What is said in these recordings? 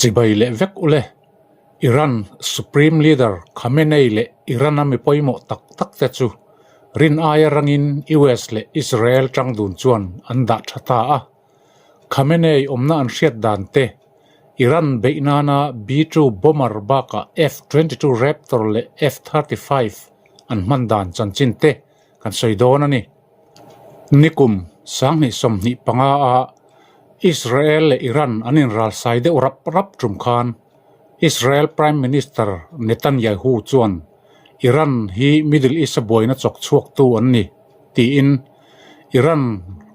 Chibai leh vek ule. Iran Supreme Leader Khamenei leh Iran-a mi pawimawh tak tak te chu rin aia rangin US leh Israel tang dun chuan an dah tha ta a. Khamenei awmna an hriat dan te, Iran beih nana B-2 bomber bakah F-22 Raptor leh F-35 an hman dan chanchin te kan sawi dawn a ni. Nikum 2025 a Israel leh Iran an inralsai deuh rap rap tum khan Israel Prime Minister Netanyahu chuan Iran hi Middle East a buaina chawk chhuaktu an ni tiin Iran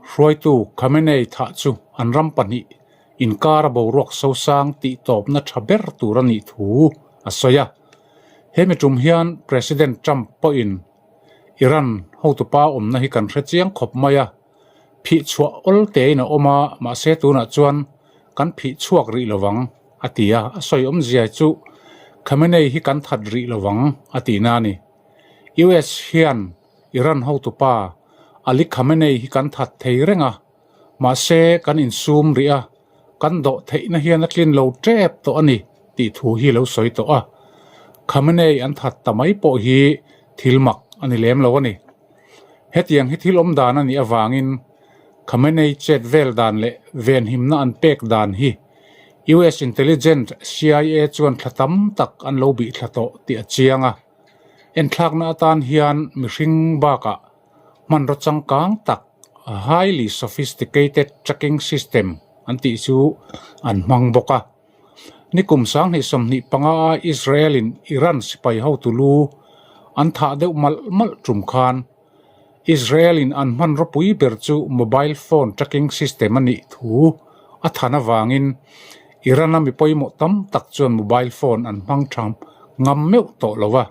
hruaitu Khamenei thah chu an ram pahnih inkara boruak sosang tih tawpna tha ber tur a nih thu a sawi a. Hemi tum hian President Trump pawhin Iran hotupa awmna hi kan hre chiang khawp mai a, phih chhuah awl tein a awm a, mahse tunah chuan kan phih chhuak rih lo vang a ti a, a sawi awmzia chu Khamenei hi kan that rih lo vang a tihna a ni. US hian Iran hotupa Ali Khamenei hi kan that thei reng a, mahse kan insum rih a, kan dawh theihna hian a tlin lo tep tawh a ni tih thu hi lo sawi tawh a. Khamenei an that ta mai pawh hi thil mak a ni lem lo a ni. Hetiang hi thil awm dan a nih avangin Khamenei chet vel dan leh venhimna an pek dan hi US Intelligent CIA chuan thla tam tak an lo bih thla tawh tih a chiang a. Enthlakna atan hian mihring bakah hmanraw changkang tak highly sophisticated tracking system an tih chu an hmang bawk a. Nikum 2025 a Israel in Iran sipai hotu lu an thah deuh malh malh tum khan Israel in an hmanraw pui ber chu mobile phone tracking system a nih thu a than avangin Iran a mi pawimawh tam tak chuan mobile phone an hmang tha ngam meuh tawh lo a.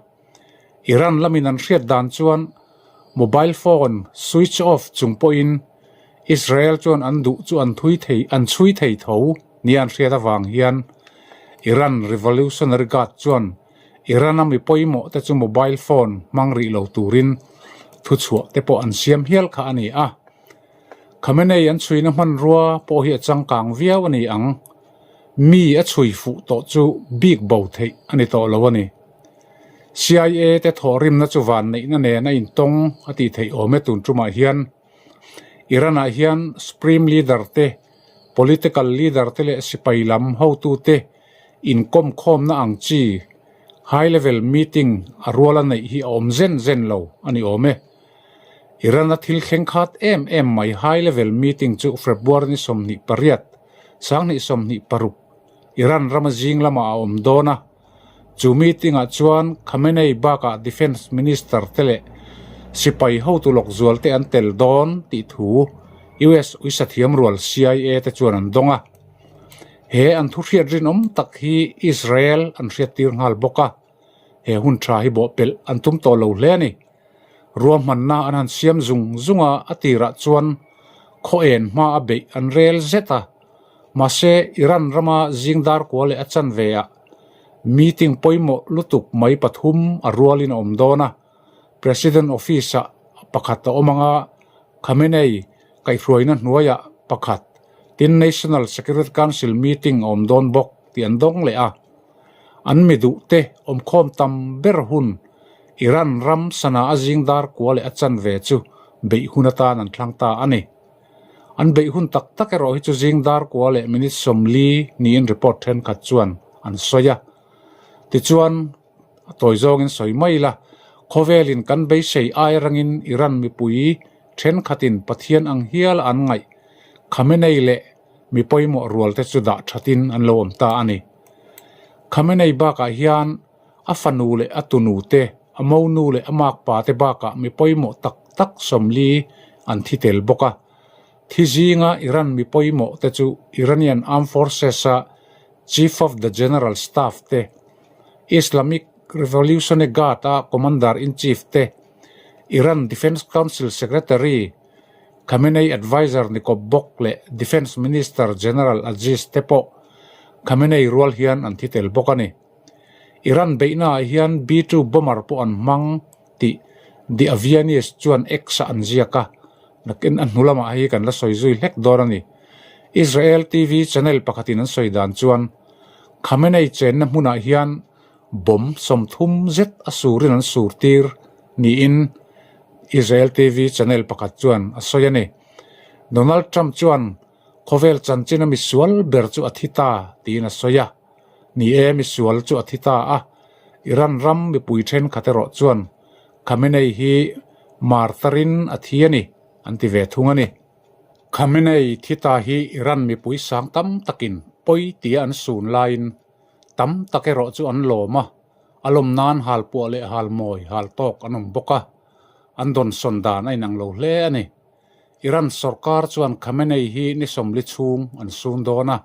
Iran lamin an hriat dan chuan mobile phone switch off chung pawhin Israel chuan an duh chu an thui thei an chhui thei tho nia an hriat avang hian Iran Revolutionary Guard chuan Iran a mi pawimawh te chu mobile phone hmang rih lo turin thuchhuah te pawh an siam hial kha a ni a. Khamenei an chhuina hmanrua pawh hi a changkang viau a ni ang. Mi a chhui fuh tawh chu bik bo theih a ni tawh lo a ni. CIA te thawhrimna chu van neihna nen a intawng a tih theih awm e tun tumah hian Iran ah hian Supreme Leader te, Political Leader te leh sipai lam hotu te inkawm khawmna ang chi High Level Meeting a rual a neih hi a awm zen zen lo a ni awm e. Iran a thil thleng khat em em mai High Level Meeting chu February ni 28, 2026 Iran rama zing lamah a awm dawn a. Chu meeting-ah chuan Khamenei bakah Defence Minister te leh sipai hotu lawk zual te an tel dawn tih thu US uisathiam rual CIA te chuan an dawng a. He an thu hriat rinawm tak hi Israel an hriattir nghal bawk a, he hun tha hi bawhpelh an tum tawh lo hle a ni. Ruahmanna an han siam zung zung a, a tirah chuan khaw en hma a beih an rel zet a, mahse Iran rama zingdar kua leh a chanve ah meeting pawimawh lutuk mai pathum a rualin a awm dawn a, President Office ah pakhat a awm ang a, Khamenei kaihhruaina hnuaiah pakhat, tin National Security Council meeting a awm dawn bawk tih an dawng leh a. An mi duh te awmkhawm tam ber hun Iran ram sana a zingdar kua leh a chanve chu beih hun atan an thlang ta a ni. An beih hun tak tak erawh hi chu zingdar kua leh minute 40 niin report thenkhat chuan an sawi a. Tichuan, a tawi zawngin sawi mai ila, khawvelin kan beisei ai rangin Iran mipui thenkhatin Pathian ang hial an ngaih Khamenei leh mi pawimawh rual te chu dah thatin an lo awm ta a ni. Khamenei bakah hian a fanu leh a tunu te, a monu leh a makpa te bakah mi pawimawh tak tak 40 an thi tel bawk a. Thi zinga Iran mi pawimawh te chu Iranian Armed Forces-a Chief of the General Staff te, Islamic Revolutionary Guard-a Commander-in-Chief te, Iran Defense Council Secretary, Khamenei adviser ni kawp bawk leh Defence Minister General Aziz te pawh Khamenei rual hian an thi tel bawk a ni. Iran beihnaah hian B-2 bomber pawh an hmang tih The Avianist chuan X-ah an ziak a, nakin a hnu lamah hei kan la sawi zui hlek dawn a ni. Israel TV channel pakhatin an sawi dan chuan. Khamenei chenna hmunah hian bomb 30 zet a surin an sur tir niin Israel TV channel pakhat chuan a sawi a ni. Donald Trump chuan khawvel chanchina misual ber chu a thi ta tiin a sawi a. Ni e, misual chu a thi ta a, Iran ram mipui thenkhat erawh chuan Khamenei hi martarin a thi a ni an ti ve thung a ni. Khamenei thi ta hi Iran mipui sang tam takin pawi tia an sun laiin tam tak erawh chu an lawm a, a lawm nan hal puah leh hal mawi hal tawk an awm bawk a, an dawnsawn dan a inang lo hle a ni. Iran sorkar chuan Khamenei hi ni 40 chhung an sun dawn a,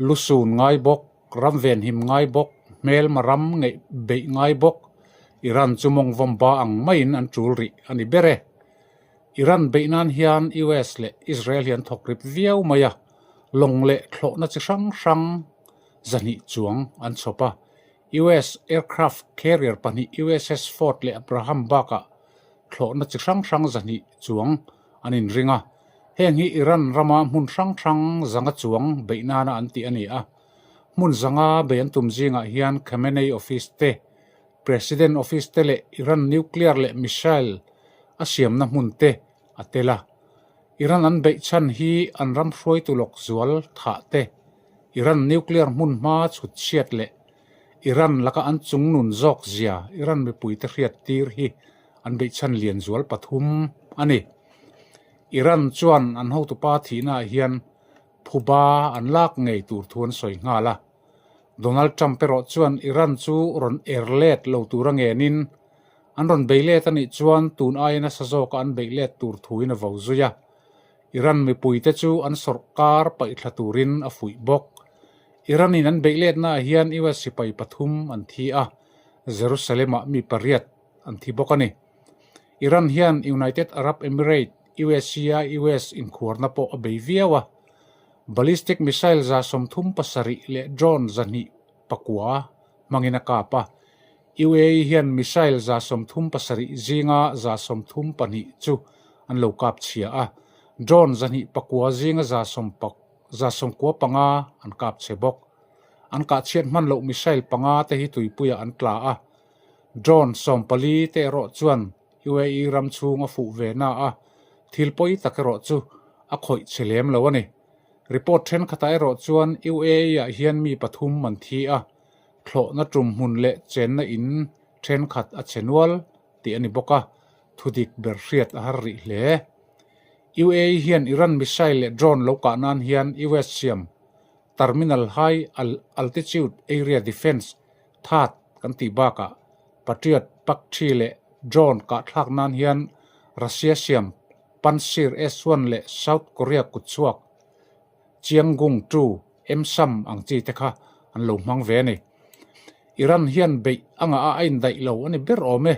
lu sun ngai bawk, ram venhim ngai bawk, hmelma ram ngeih beih ngai bawk, Iran chu mawng vawm ba ang maiin an tul rih a ni ber e. Iran beih nan hian US leh Israel hi an thawk rip viau mai a, lawng leh thlawhna chi hrang hrang 200 chuang an chhawp a. US aircraft carrier pahnih USS Ford leh Abraham bakah thlawhna chi hrang hrang 200 chuang an inring a. Heng hi Iran rama hmun hrang hrang 500 chuang beih nana an tih a ni a. Hmun 500 bei an tum zingah hian Khamenei office te, President office te leh Iran nuclear leh missile a siamna hmun te a tel a. Iran an beih chhan hi an ram hruaitu lawk zual thah te, Iran nuclear hmun hma chhut chhiat leh Iran laka an chung nun zawk zia Iran mipuite hriat tir hi an beih chhan lian zual pathum a ni. Iran chuan an hotupa thihnaah hian phuba an lak ngei tur thu an sawi nghal a. Donald Trump erawh chuan Iran chu rawn er let lo tur a ngenin an rawn bei let a nih chuan tun aia nasa zawka an beih let tur thuin a vo zui a. Iran mipuite chu an sawrkar paihthla turin a fuih bawk. Iran-in an beih letnaah hian US sipai pathum an thi a, Jerusalem-ah mi pariat an thi bawk a ni. Iran hian United Arab Emirate, UAE-a US inkhuarna pawh a bei viau a. Ballistic missile 37 leh drone 209 hmangin a kap a. UAE hian missile 37 zinga 32 chu an lo kap chhia a, drone 209 zinga 95 an kap chhe bawk. An kah chhiat hman loh missile panga te hi tuipuiah an tla a. Drone 14 te erawh chuan UAE ram chhung a fuh ve na a, thil pawi tak erawh chu a khawih chhe lem lo a ni. Report thenkhatah erawh chuan UAE-ah hian mi pathum an thi a, thlawhna tum hmun leh chenna in thenkhat a chhe nual tih a ni bawk a, thudik ber hriat a har rih hle. UAE hian Iran missile leh drone lo kah nan hian US siam Terminal High Altitude Area Defence, THAAD, kan tih bakah Patriot Pakthi leh drone kahthlak nan hian Russia siam Pantsir S-1 leh South Korea kutchhuak Chianggung 2 M-SAM ang chi te kha an lo hmang ve a ni. Iran hian beih a ngah a a indaih lo a ni ber awm e.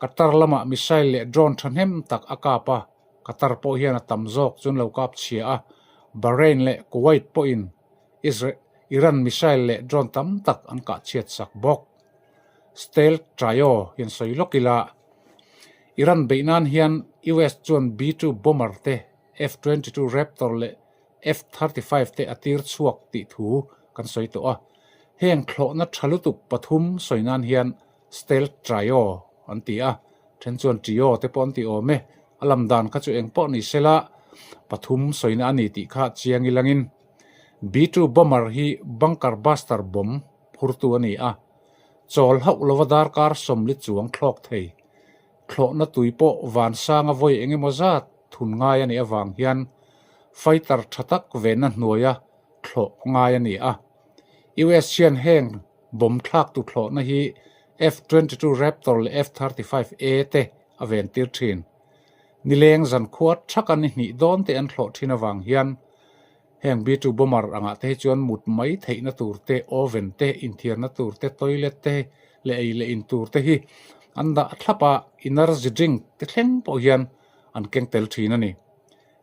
Qatar lamah missile leh drone thahnem tak a kap a, Qatar pawh hian a tam zawk chu an lo kap chhia a, Bahrain leh Kuwait pawhin Iran missile leh drone tam tak an kah chhiat sak bawk. Stealth Trio hian sawi lawk ila, Iran beih nan hian US chuan B-2 bomber te, F-22 Raptor leh F-35 te a tir chhuak tih thu kan sawi tawh a. Heng thlawhna tha lutuk pathum sawi nan hian Stealth Trio an ti a, then chuan Trio te pawh an ti awm e. A lam dan kha chu eng pawh ni sela pathum sawina a ni tih kha chiang ilangin B-2 bomber hi bunker buster bomb phurtu a ni a, chawl hauh lova darkar 40 chuang thlawk thei. Thlawhna tui pawh vansanga vawi eng emaw zat thun ngai a nih avang hian fighter tha tak venna hnuaia thlawh ngai a ni a. US hian heng bomb thlaktu thlawhna hi F-22 Raptor leh F-35A te a ventir thin. Nileng zankhua thaka ni hnih dawn te an thlawh thin avang hian Heng B-2 bomber angah te hi chuan mut mai theihna tur te, oven te, inthiarna tur te, toilet te leh ei leh in tur te hi an dah thlap a, energy drink te thleng pawh hian an keng tel thin a ni.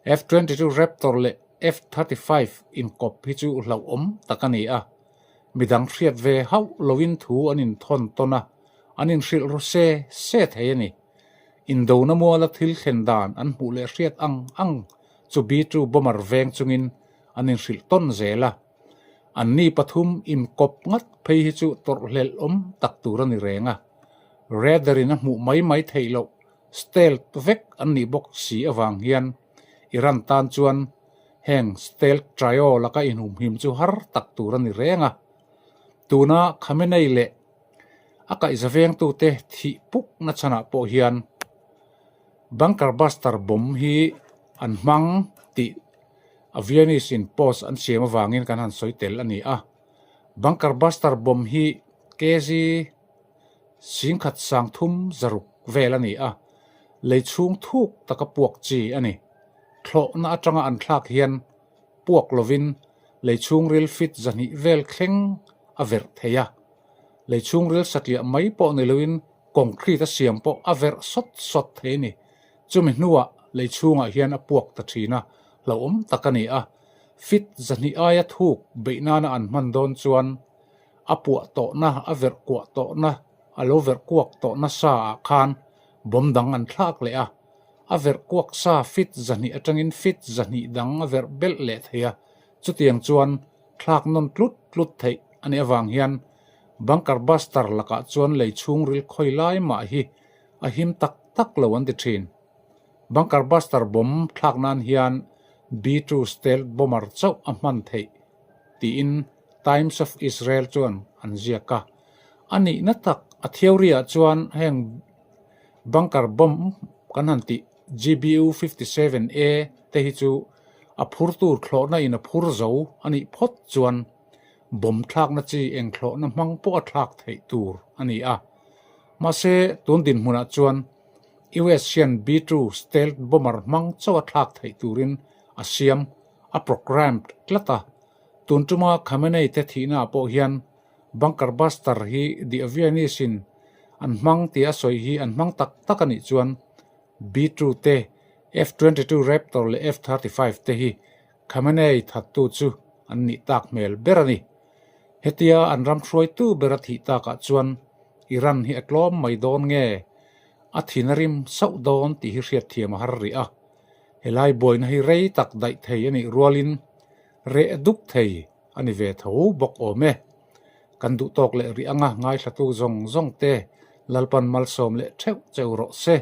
F-22 Raptor leh F-35 inkawp hi chu hlauhawm tak a ni a, midang hriat ve hauh loin thu an inthawn tawn a, an inhrilh ru se se thei a ni. Indona muala thil thlen dan an hmuh leh hriat ang ang chu B-2 bomber veng chungin an inhrilh tawn zel a. Anni pathum inkawp ngat phei hi chu tawrhhlelh awm tak tur a ni reng a. Radar in a hmuh mai mai theih loh stealth vek an nih bawk si avang hian Iran tan chuan heng stealth trio laka inhumhim chu har tak tur a ni reng a. Tuna Khamenei leh a kaihza vengtute thih puk na chhanah pawh hian bunker buster bomb hi an hmang tih a Viennese in post an siam avangin kan han sawi tel a ni a. Bunker buster bomb hi kg singkhat sangthum zaruk vel a ni a, lei chhung thuk taka puak chi a ni. Thlawhna atanga an thlak hian puak lovin lei chhungril fit zahnih vel thleng a verh thei a. Lei chhungril satliah mai pawh ni loin concrete a siam pawh a verh sawt sawt thei a ni. Chumi hnuah lei chhungah hian a puak ta thin a, hlauhawm tak a ni a. Fit zahnih aia thuk beih nana an hman dawn chuan a puah tawhna, a verh kuah tawhna, a lo verh kuak tawhna sa ah khan bomb dang an thlak leh a. A verh kuak sa fit zahnih atangin fit zahnih dang a verh belh leh thei a, chutiang chuan thlak nawn tlut tlut theih a nih avang hian bunker buster lakah chuan lei chhungril khawi lai mah hi a him tak tak lo an ti thin. Bunker buster bomb thlak nan hian B-2 stealth bomber chauh a hman theih tiin Times of Israel chuan an ziak a. A nihna tak a theory ah chuan heng bunker bomb kan han tih GBU 57 A te hi chu a phur tur thlawhna in a phur zo a nih phawt chuan bomb thlakna chi eng thlawhna hmang pawh a thlak theih tur a ni a. Mahse tun dinhmunah chuan US hian B-2 stealth bomber hmang chauh a thlak theih turin a siam a programmed tlat a. Tun tuma Khamenei te thihnaah pawh hian Bunker Buster hi The Avianis in an hmang tih a sawi hi an hmang tak tak a nih chuan B-2 te, F-22 Raptor leh F-35 te hi Khamenei thattu chu an nih tak hmel ber a ni. Hetia an ram hruaitu ber a thih takah chuan Iran hi a tlawm mai dawn nge? A thin a rim sauh dawn tih hi hriatthiam a har rih a. Helai buaina hi rei tak daih thei a nih rualin reh duk thei a ni ve tho bawk awm e. Kan duh tawk leh rih anga ngaithlatu zawng zawng te Lalpan malsawm leh theuh cheu rawh se.